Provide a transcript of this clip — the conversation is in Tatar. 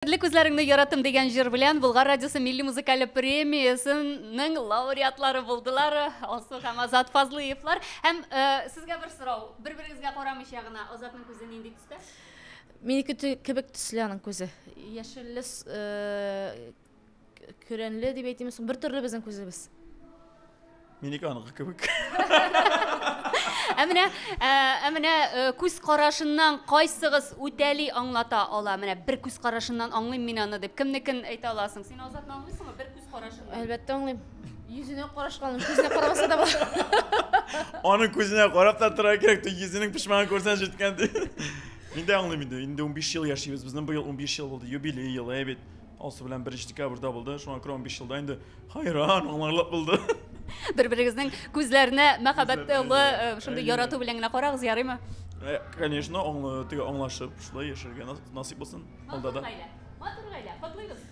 Серле күзләреңне яраттым дигән җыр белән Болгар радиосы милли музыкаль премиясенең лауреатлары булдылар Алсу һәм Азат Фазлыевлар. Һәм э, сезгә бер сорау, бер-берегезгә карамыйча гына Азатның күзе нинди төстә? Минеке кебек төсле аның күзе. Яшелле, э, көрәнле дип әйтимме соң, бер төрле безнең күзебез. Минеке аныкы кебек. Ә менә, ә, ә менә э, күз карашыннан кайсыгыз үтәли аңлата ала? Менә бер күз карашыннан аңлыйм мин аны дип. Кемнекен әйтә аласың? Син Азатны аңлыйсыңмы бер күз карашыннан? Әлбәттә аңлыйм. Йөзенә карашка аңлыйм, күзенә карамаса да була. Аның күзенә карап та тора кирәк, ты йөзенең почмагын күрсәң җиткән ди. Мин дә аңлыйм инде. Инде 15 ел яшибез. Безнең быел 15 ел булды, юбилей елы бит. Алсу белән 1 декабрьдә булды. Шуңа күрә 15 елда инде Хайран, аңларлык булды. Бер-берегезнең күзләренә мәхәббәтле, э, шундый ярату белән генә карагыз, ярыймы? Э, конечно, аңлы, теге аңлашып, шулай яшәргә насыйп булсын. Алда да. Матур гаилә. Матур гаилә. Котлыйбыз.